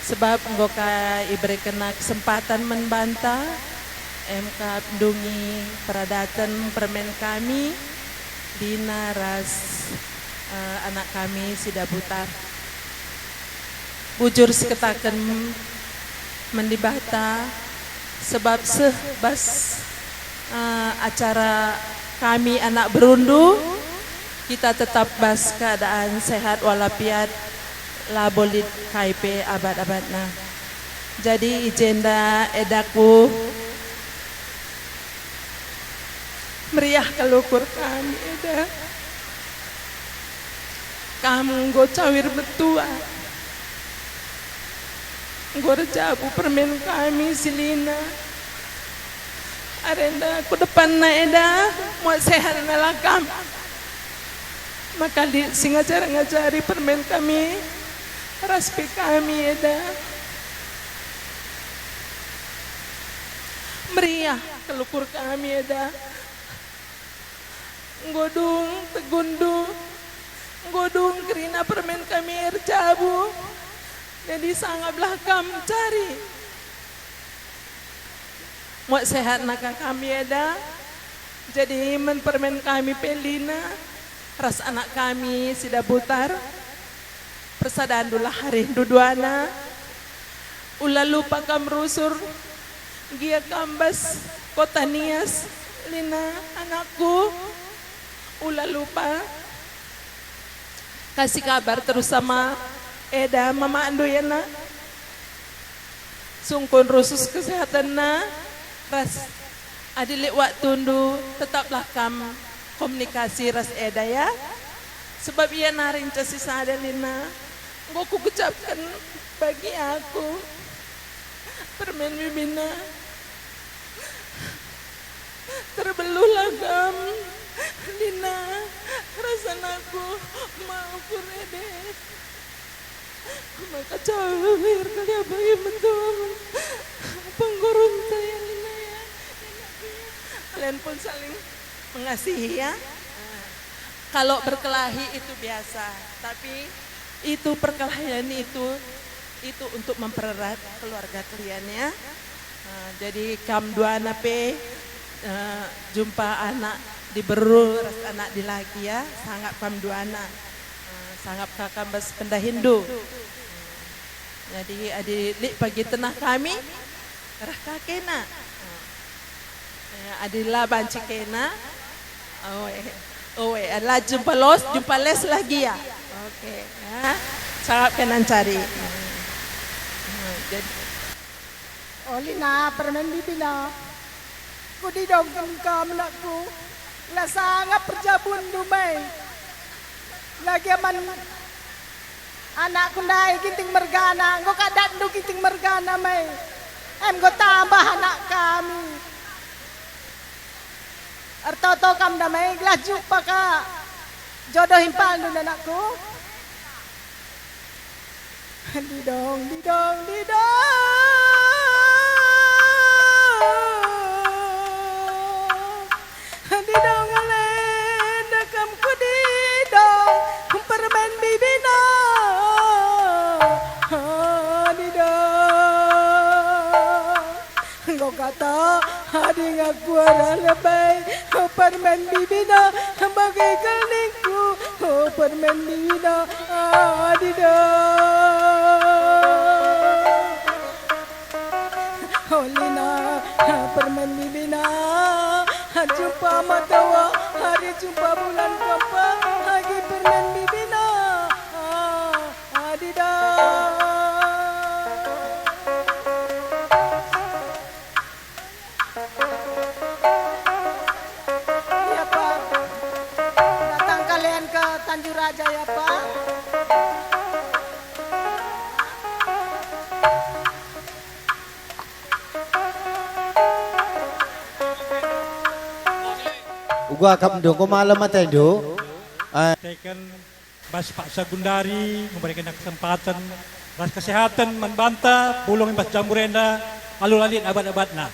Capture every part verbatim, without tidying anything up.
Sebab enggo ka iberekenna kesempatan man banta, em kap ndungi peradaten permen kami, Lina ras, eh, anak kami si Dabutar. Bujur sikataken man Dibata, sebab seh bas, eh, acara kami anak berundu, kita tetap bas keadaan sehat walafiat, labo lit kai pe abat-abatna. Jadi i jenda edaku, meriah kal ukur kami eda. Kam enggo cawir metua, enggo erjabu permen kami si Lina. Arenda ku depanna eda, muat sehatna lah kam. Maka lit si ngajar-ngajari permen kami, ras pe kami eda. Meriah kal ukur kami eda. Enggo dung tegunndu, enggo dung kerina permen kami erjabu. Jadi sangaplah kam cari. Muat sehatna ka kami eda. Jadi man permen kami pe Lina ras anak kami si Dabutar. Persadandulah arihndu duana. Ula lupa kam rusur gia kam bas kota Nias, Lina, anakku. Ula lupa. Kasih kabar terus sama eda mamandu ya, Nak. Sungkun rusus kesehatanna, ras adi lit waktundu, tetaplah kam komunikasi ras eda ya. Sebab ia nari nca si sada Lina, enggo kugejapken bagi aku permen bibina. Terbeluhlah kam, Lina, ras anakku, maaf kurede. Maka cawir kalian bagi mentua. Penggurunta ya, Lina, ya. Kalian pun saling mengasihi, ya. Kalau berkelahi itu biasa, tapi itu perkelahian itu, itu untuk mempererat keluarga kalian, ya. Eh, jadi kam duana pe, eh, jumpa anak diberu ras anak dilaki, ya, sangap kam duana. Eh, sangap ka kam bas pendahinndu. Jadi adi lit pagi tenah kami, reh ka kena. Eh, adi la banci kena, oe, oe, la jumpa los, jumpa les lagi ya. Oke, ya. Sangap kena ncari. Jadi, Uli na permen bibina. Kudidongken kam, nakku, la sangap perjabunndu mai. Lagi man anakku ndai Ginting mergana, enggo ka datndu Ginting mergana mai. Em enggo tambah anak kami. Ertoto kam ndai mai, gelah jumpa ka jodoh impalndu, anakku. Didong, didong, didong. Didong ale, enda kam kudidong, permen bibina. Didong. Enggo kata, adi ngaku arah lebe, permen bibina, bage kal ningku, permen bibina, adida. Uli na, permen bibina, jumpa matawa, hari jumpa bulan kempa, agi permen bibina, adida. Iya, Pak. Datang kalian ke Tanjung Raja, ya, Pak. Uga akapndu, enggo malem atendu. Eh. Teken. Bas paksa gundari, memberikan kesempatan ras kesehatan man banta, pulang i bas jambur enda, alu la lit abat-abatna.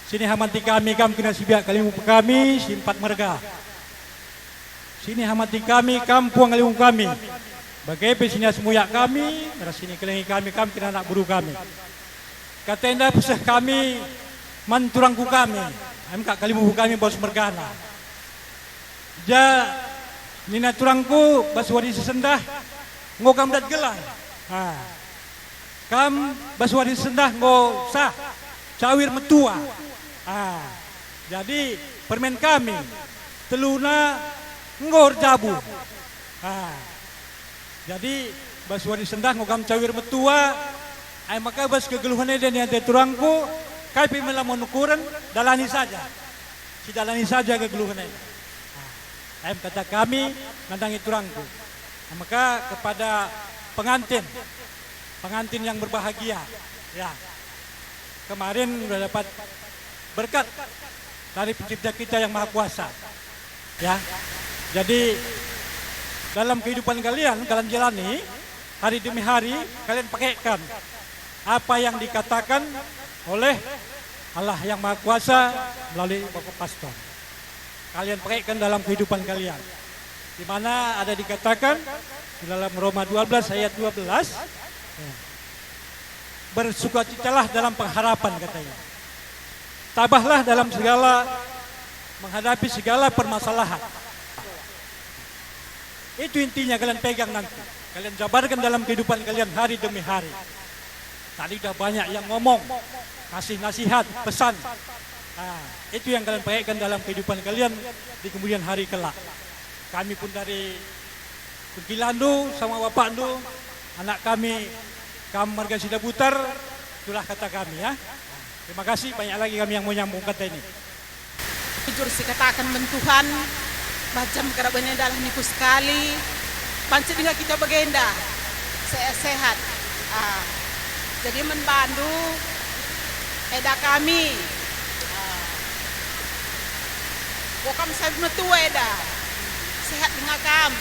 Sini hamati kami kam kena si biak kalimbubu kami, si empat merga. Sini hamati kami kam puang kalimbubu kami. Bage pe si nias muyak kami, ras si nikelengi kami, kam kena anak beru kami. Kata enda peseh kami man turangku kami, em kak kalimbubu kami Bos Mergana. Ja nina turangku, bas wari si sendah enggo kam dat gelar. Ha. Kam bas wari si sendah enggo sah cawir metua. Ha. Jadi permen kami teluna enggo erjabu. Ha. Jadi bas wari si sendah enggo kam cawir metua, ai maka bas kegeluhen enda ate turangku, kai pe mela mo nukuren, dalani saja. Sidalani saja kegeluhen enda. Nah, em kata kami nandangi turangku. Nah, maka kepada pengantin, pengantin yang berbahagia, ya, kemarin udah dapat berkat dari Pencipta kita yang Maha Kuasa, ya. Jadi dalam kehidupan kalian, kalian jalani hari demi hari, kalian pakaikan apa yang dikatakan oleh Allah yang Maha Kuasa melalui Bapak Pastor. Kalian pakaikan dalam kehidupan kalian. Di mana ada dikatakan di dalam Roma dua belas ayat dua belas, ya, "Bersukacitalah dalam pengharapan," katanya. "Tabahlah dalam segala, menghadapi segala permasalahan." Itu intinya, kalian pegang nanti. Kalian jabarkan dalam kehidupan kalian hari demi hari. Tadi udah banyak yang ngomong, kasih nasihat, pesan. Nah, itu yang kalian pakaikan dalam kehidupan kalian di kemudian hari kelak. Kami pun dari pengkilandu sama bapakndu, anak kami, kam marga Sidabutar, itulah kata kami, ya. Terima kasih, banyak lagi kami yang mau nyambung kata ini. Bujur sikataken man Tuhan, macam keraben enda lah nipu sekali, banci denga kita bagenda, sehat-sehat. Ah, jadi man bandu, eda kami. Ah, enggo kam sawir metua eda, sehat denga kam.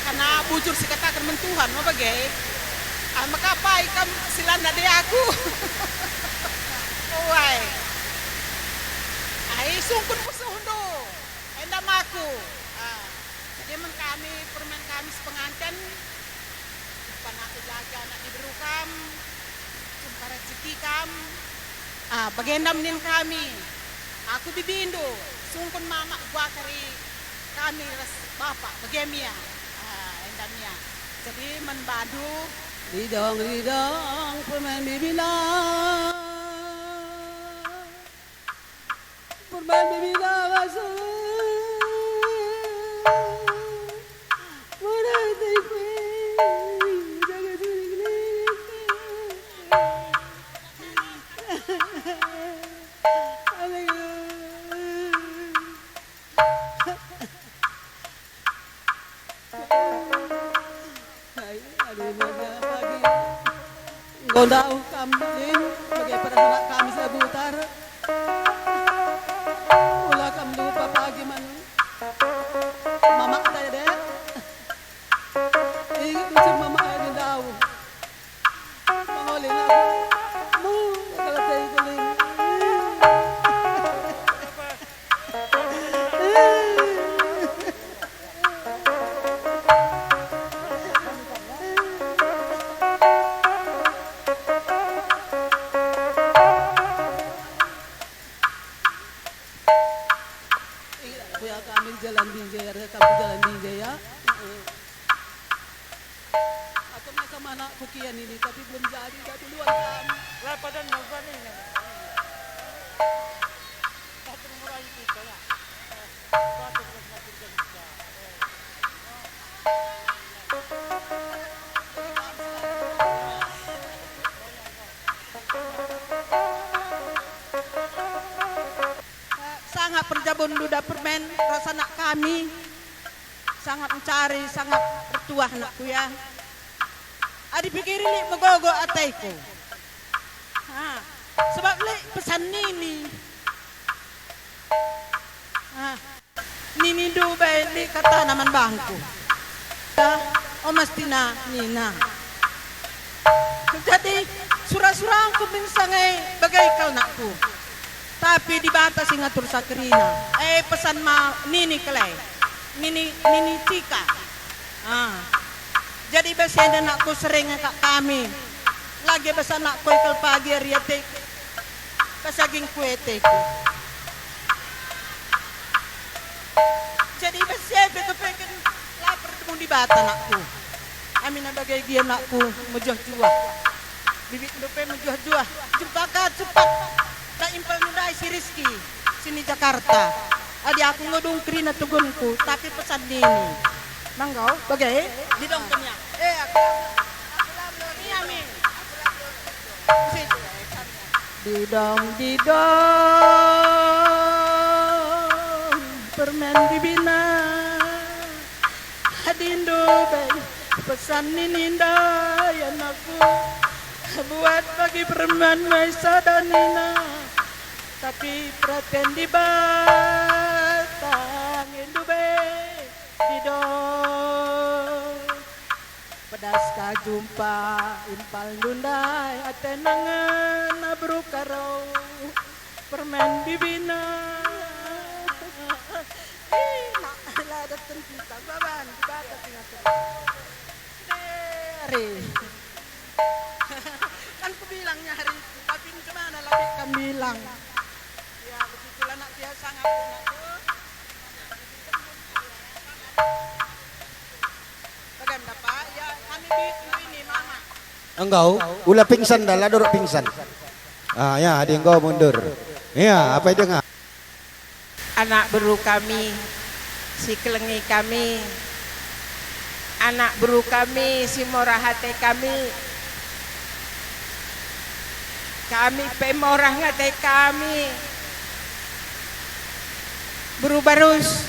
Karena bujur sikataken man Tuhan, ma bage? Ah, maka apai kam si landa de aku? Uai. Ai, sungkun musuhndu. Enda maku. Ah, jadi man kami, permen kami sepenganten. Panake jaga anak diberu kam. Jumpa rezeki kam. Ah, bagenda min kami. Aku bibindu, sungkun mama kuakari kami ras bapa, bage mia. Ah, enda mia. Jadi man bandu. Ridong, ridong, permen bibina. Permen bibina, Enggo ndauh kam, Lin, bage pe ras anak kami Sidabutar. Ula kam lupa pagi man mamakta, Dek. Inget kecil mama adi ndauh. Mengoleh aku. Mu, kalau tei kuling. Inget aku ya, kami jalan binjai, ya, kami jalan binjai, ya. Aku nasa manakku kian ini, tapi belum jadi, tapi luar kam. Lah, padan mau bani, ya. Tapi mulai kita, ya. Batu belum ngatur jadi kita. Sangap perjabun duda permen ras anak kami. Sangap mencari, sangap ertuah anakku ya. Adi pikiri lit megogo ateku. Ha, sebab lit pesan nini. Ha, nini Dubai lit katana man bangku. Ya, o mestina nina. Jadi, sura-surangku min sangai bagai kal nakku. Tapi Dibata si ngatur sakerina. Eh, pesan ma nini kelai. Nini, nini Cika. Ah. Jadi bas enda anakku sering kap kami. Lagi bas anakku ikal pagi ari ateku. Bas agingku ateku. Jadi bas si e pe kupeken la pertemu Dibata anakku. Amina bage gia anakku mejuah-juah. Bibitndu pe mejuah-juah. Jumpa ka cepat. Tak impalndu ndai si Rizky, sini Jakarta. Adi aku enggo dung kerina tugunku, tapi pesan nini. Manggo, bage? Didongken ya. Eh, aku, aku lam lo. Iya, Mi. Aku lam lo. Didong, didong, permen bibina. Adindu be, pesan nini ndai anakku, buat bagi permen me sada nina, tapi peraten Dibata ngendu be, didong. Pedas ka jumpa impalndu ndai, ate nangen abruk karo permen bibina. Ih, nak, la dateng kita, baban, Dibata si ngatur. Dere. Kan kubilang nyari, tapi cemana lagi kam bilang. Ya, begitulah nak biasa ngaku nak tu. Baganda, Pak, ya, kami bi-, ini, Mama. Enggo, ula pingsan dah, la dorok pingsan. Ah, ya, adi enggo mundur. Ya, apa itu nga? Anak beru kami, si kelengi kami, anak beru kami, si mora ate kami, kami pe mora ate kami, beru barus.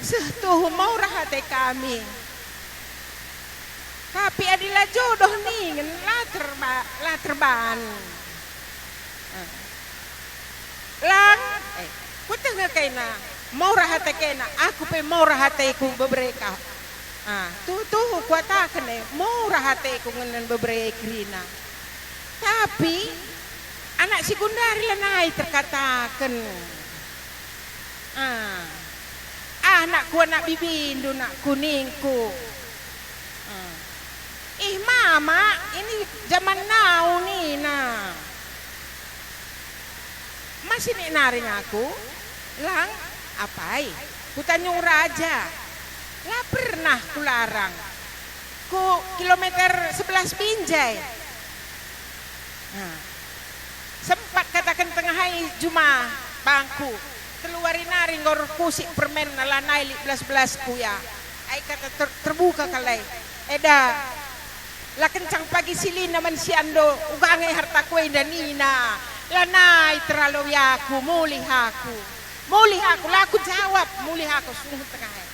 Seh tuhu mora ate kami. Tapi adi la jodoh ningen la terba-, la terban. Lang, eh, kueteh nge kena, mora ate kena, aku pe mora ateku bebere ka. Ah, tuhu-tuhu kuataken e, mora ateku ngenen bebere kerina. Tapi anak si gundari lanai terkataken. Ah. Ah, nakku, anak bibindu, nakku, ningku. Ah. Ih, Mama, ini jaman now nina. Masih nik naring aku, lang, apai, ku Tanjung Raja. La pernah kularang. Ku kilometer sebelas Binjai. Nah, sempat kataken tengah ai juma bangku, telu wari nari enggo erkusik permenna, lanai lit belas-belasku ya. Ai kata ter-, terbuka kalai. Eda, la kencang pagi silina man si ando, uga nge hartaku enda nina. Lanai teralo aku, mulih aku. Mulih aku, la kujawab, mulih aku sungguh tengah ai.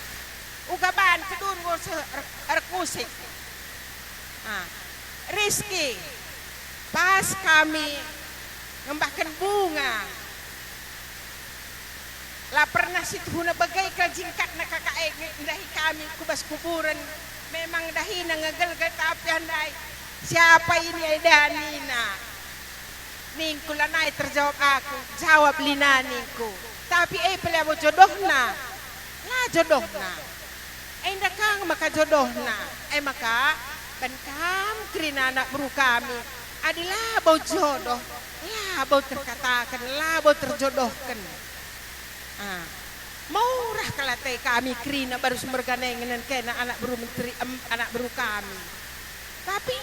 Uga ban kedun enggo seh er-, erkusik. Ah, Rizky, pas kami ngembahken bunga, la pernah situhuna bage kal jingkatna kakak e nge-, ndahi kami ku bas kuburen. Memang dahina ngegelgel, tapi andai, "Siapa ini, eda?" nina. Ningku, lanai terjawab aku, jawab lina ningku. Tapi e pe labo jodohna. La jodohna. Enda kang maka jodohna. E maka, ban kam kerina anak beru kami. Adi labo jodoh, labo terkataken, labo terjodohken. Ah, murah kal ate kami kerina baru semergane ngenen kena anak beru menteri, em, anak beru kami. Tapi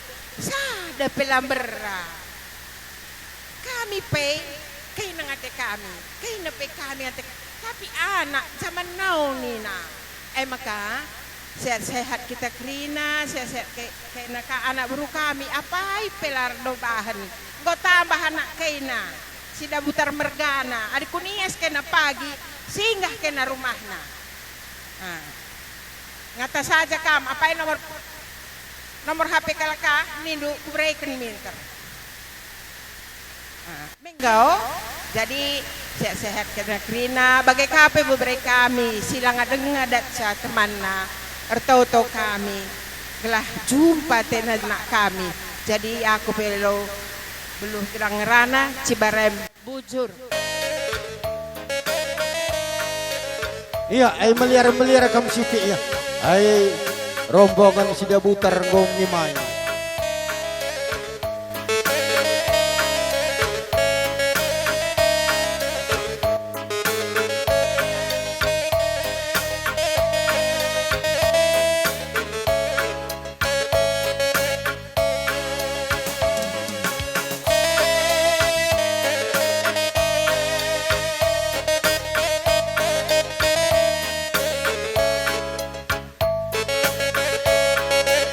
sada pe la mbera. Kami pe kena ate kami, kena pe kami ate, tapi anak zaman now nina. E maka, sehat-sehat kita kerina, sehat-sehat ke-, kena ka anak beru kami, apai pe la erdobahen. Enggo tambah anak kena, si Dabutar mergana, adi kunias kena pagi, singgah kena rumahna. Ah. Ngata saja kam, apai nomor, nomor H P kalak ka, nindu kubereken minter. Ah, minggu, jadi sehat-sehat kena kerina, bage ka pe bebere kami, si langa denga datca temanna, ertoto kami, gelah jumpa tena anak kami. Jadi aku pe lo beluh gedang ngerana, Cibarem. Bujur. Ia, ai meliar-meliar kam sitik, ia. Ai rombongan si dabutar enggo ngimai.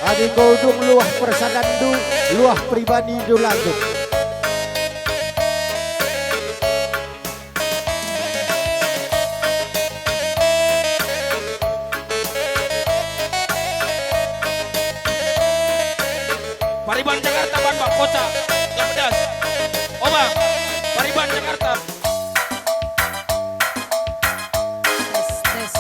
Adi enggo dung luah persadanndu, luah peribanindu lanjut. Pariban Jakarta, ban, Bang, kocak, gak pedas. Oh, Bang, Pariban Jakarta. Tes, tes.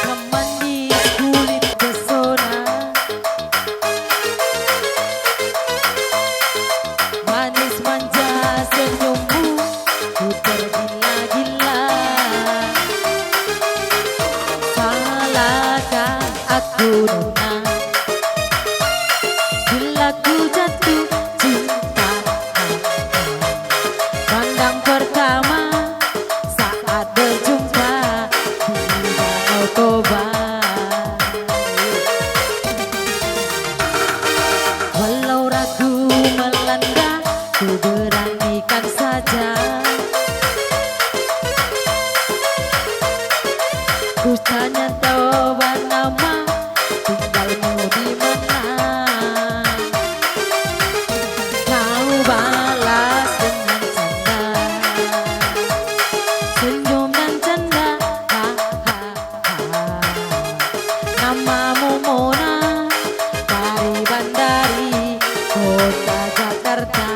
Kam manis kulit pesona, manis manja senyummu, ku tergila-gila. Salahkah aku, nona, bila ku jatuh cinta? Pandang pertama saat berjumpa di Danau Toba. Walau ragu melanda, ku beranikan saja. Ku tanya Toba nama, tinggalmu di mana? Kau balas dengan canda, senyum dan canda, ha, ha, ha. Namamu Mona, Pariban dari kota Jakarta.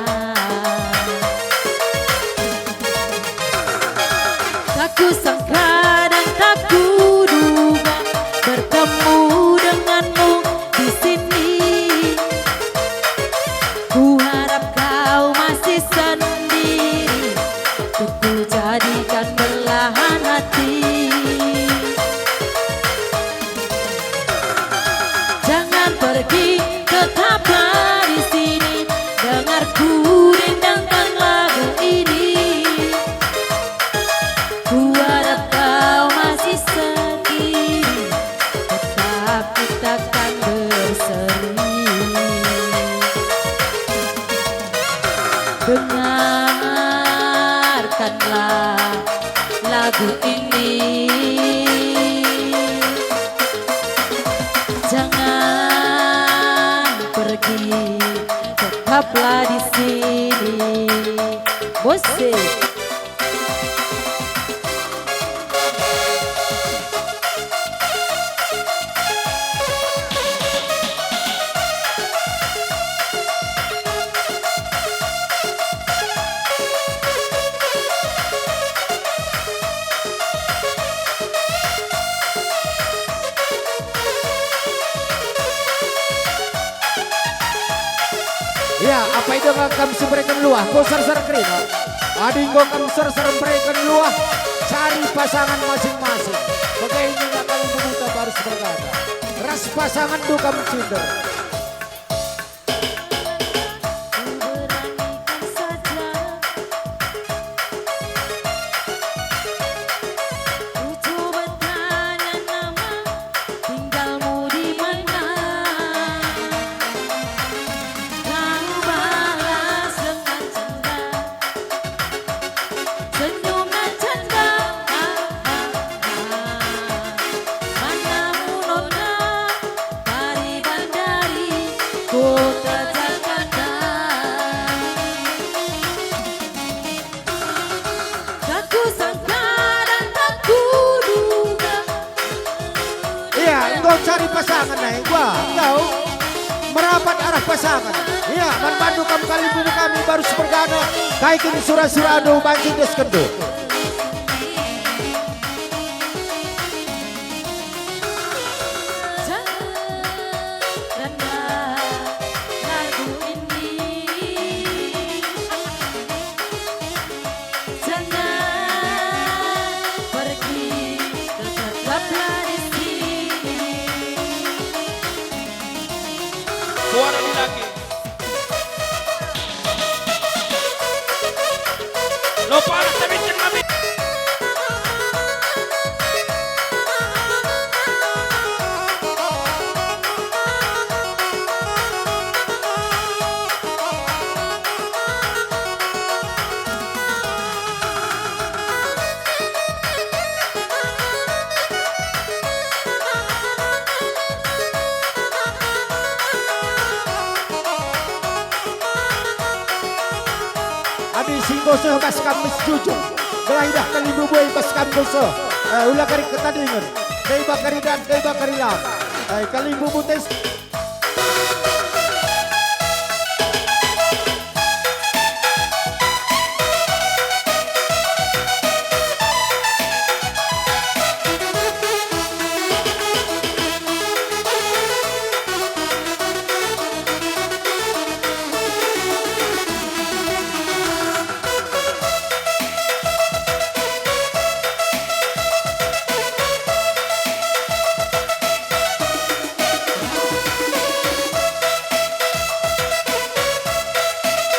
Tak kusangka dan tak kuduga bertemu denganmu di sini. Kuharap kau masih sendiri, untuk kujadikan belahan hati. Jangan pergi, tetaplah di sini. Dengar ku rindangkan lagu ini. Kuharap kau masih sendiri, tetap kita kan berseri. Dengarkanlah lagu ini. Jangan pergi, tetaplah di sini. Musik. Ya, apai denga kam si mereken luah, enggo serser kerina. Adi enggo kam serser mereken luah, cari pasangan masing-masing. Bage nina kami pemuda baris berkata, ras pasanganndu kam cinder. Kuberanikan saja. Ku coba tanya nama, tinggalmu di mana? Kau balas dengan canda, senyum dan canda. Ha, ha, ha. Manamu nona, Pariban dari Ia, man bandu kam kalimbubu kami baru si perdana, kai kin sura-surandu banci iendeskenndu. Jangan pergi, tetaplah di sini. Suara dilaki. Lo panas tapi cenah. Adi si enggo seh bas kam mes jujur, gelah idah kalimbubu e bas kam enggo seh, eh, ula kari ketadingen, deba kari dan, deba kari lam. Eh, kalimbubu tes.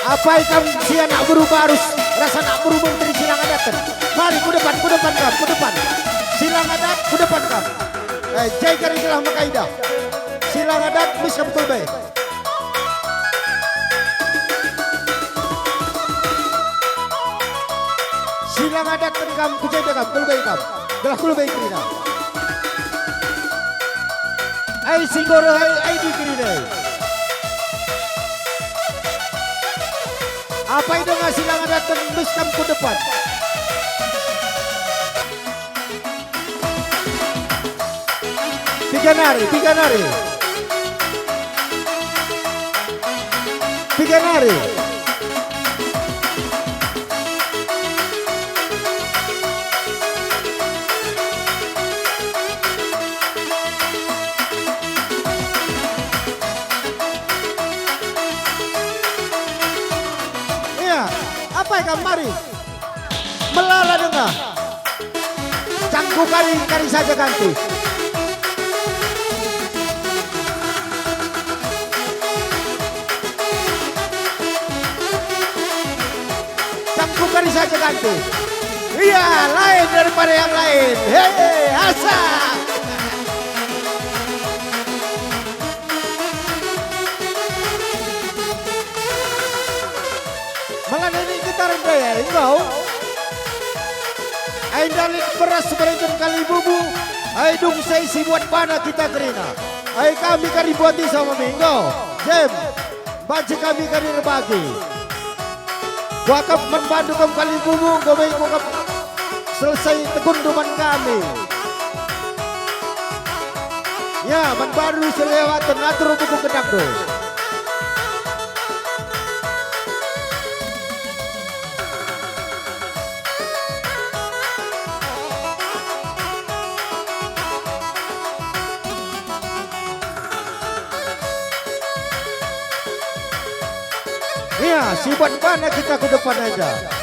Apai kam si anak beru barus, ras anak beru menteri si langa daten? Mari, ku depan, ku depan kam, ku depan. Si langa dat, ku depan kam. Eh, jai kari gelah maka idah. Si langa dat, mis kam ku lebe. Si langa daten kam, ku jenda kam, ku lebe kam. Gelah ku lebe kerina. Ai si enggo reh ai, ai di kerina. Apai denga si langa daten, mis kam ku depan. Piga nari, piga nari. Piga nari. Ia, apai kam mari? Melala denga. Cangku kari, kari saja ganti. Cangku kari saja ganti. Ia, lain daripada yang lain. Hei, asa. Maka nini gitaren daya enggo. Ai ndalit beras berenten kalimbubu, ai dungse si buat bana kita kerina. Ai kami kari buat isa mami enggo. Jem, banci kami kari erbagi. Kuakap man bandu kam kalimbubu, enggo me kuakap selesai tegunndu man kami. Ya, man bandu selewaten atur buku gedangndu. Ya, si buat bana kita ku depan aja.